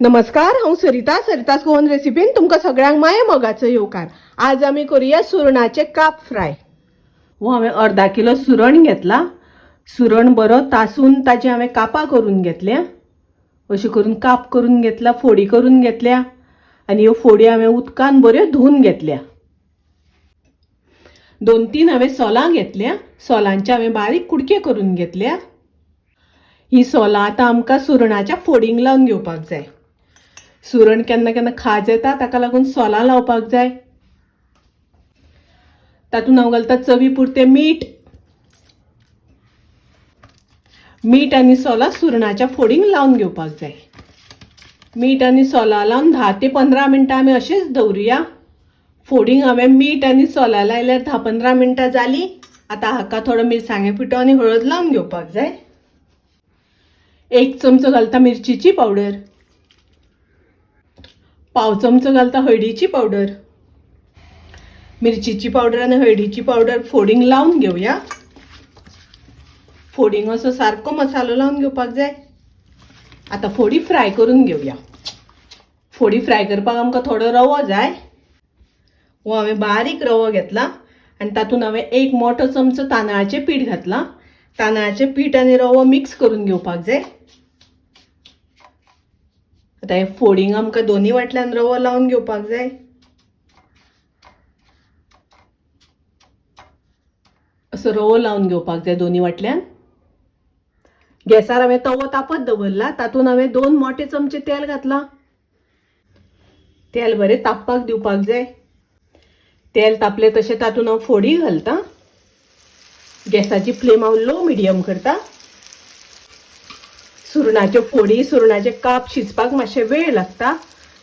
नमस्कार, हांव सरिता. सरितास गोवन रेसिपीन तुमकां सगळ्यांक माये मोगाचो येवकार. आज आमी करुया सुरणाचे काप फ्राय. हो हांवें अर्दा किलो सुरण घेतला. सुरण बरो तासून ताचे हांवें कापां करून घेतल्या. अशें करून काप करून घेतला, फोडी करून घेतल्या आनी ह्यो फोडी हांवें उदकान बऱ्यो धुवन घेतल्या. 2-3 हांवें सोलां घेतल्या. सोलांचे हांवें बारीक कुडके करून घेतल्या. ही सोलां आतां आमकां सुरणाच्या फोडींक लावन घेवपाक जाय. सुरण केन्ना केन्ना खाज येता, ताका लागून सोलां लावपाक जाय. तातूंत हांव घालता चवी पुरतें मीठ. मीठ आनी सोलां सुरणाच्या फोडींक लावन घेवपाक जाय. मीठ आनी सोलां लावन 10 ते 15 मिनटां आमी अशेंच दवरुया. फोडींक हांवें मीठ आनी सोलां लायल्यार 10-15 मिनटां जालीं. आतां हाका थोडो मिरसांगे पिठो आनी हळद लावन घेवपाक जाय. 1 चमचो घालता मिरचीची पावडर, 1/4 चमचो घालता हळदीची पावडर. मिरचीची पावडर आनी हळदीची पावडर फोडींक लावन घेवया. फोडींक असो सारको मसालो लावन घेवपाक जाय. आतां फोडी फ्राय करून घेवया. फोडी फ्राय करपाक आमकां थोडो रवो जाय. हो हांवें बारीक रवो घेतला आनी तातूंत हांवें 1 मोठो चमचो तांदळाचें पीठ घातलां. तांदळाचें पीठ आनी रवो मिक्स करून घेवपाक जाय. आतां हे फोडींक आमकां दोनी वाटल्यान रवो लावन घेवपाक जाय. असो रवो लावन घेवपाक जाय दोनी वाटल्यान. गॅसार हांवें तवो तापत दवरला. तातूंत हांवें 2 मोठे चमचे तेल घातलां. तेल बरें तापपाक दिवपाक जाय. तेल तापलें तशें तातूंत हांव फोडी घालता. गॅसाची फ्लेम हांव लो मिडियम करता. सुरणाच्यो फोडी, सुरणाचे काप शिजपाक मातशें वेळ लागता,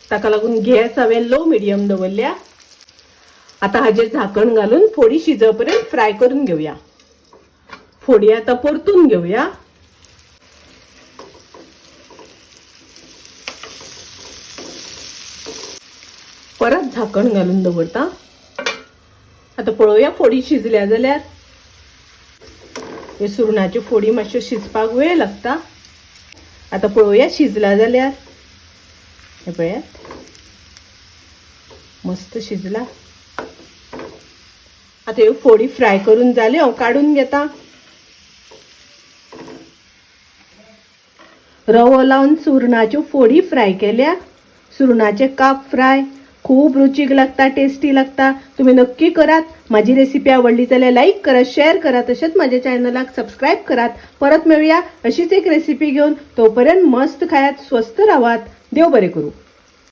ताका लागून गॅस हांवें लो मिडियम दवरल्या. आतां हाजेर झाकण घालून फोडी शिजपर्यंत फ्राय करून घेवया. फोडी आतां परतून घेवया. परत झाकण घालून दवरता. आतां पळोवया फोडी शिजल्या जाल्यार. हे सुरणाच्यो फोडी मातश्यो शिजपाक वेळ लागता. आतां पळोवया शिजला जाल्यार. हे पळयात, मस्त शिजला. आतां ह्यो फोडी फ्राय करून जाल्यो, हांव काडून घेता. रवो लावन सुरणाच्यो फोडी फ्राय केल्या. सुरणाचे काप फ्राय खूब रुचीक लागता, टेस्टी लागता. तुम्ही नक्की करात. माझी रेसिपी आवडली जाल्यार लाईक करा, शेअर करा, तशेंच माझ्या चॅनलाक सबस्क्राईब करात. परत मेळूया अशीच एक रेसिपी घेवन. तोपर्यंत मस्त खायात, स्वस्थ रावात. देव बरें करूं.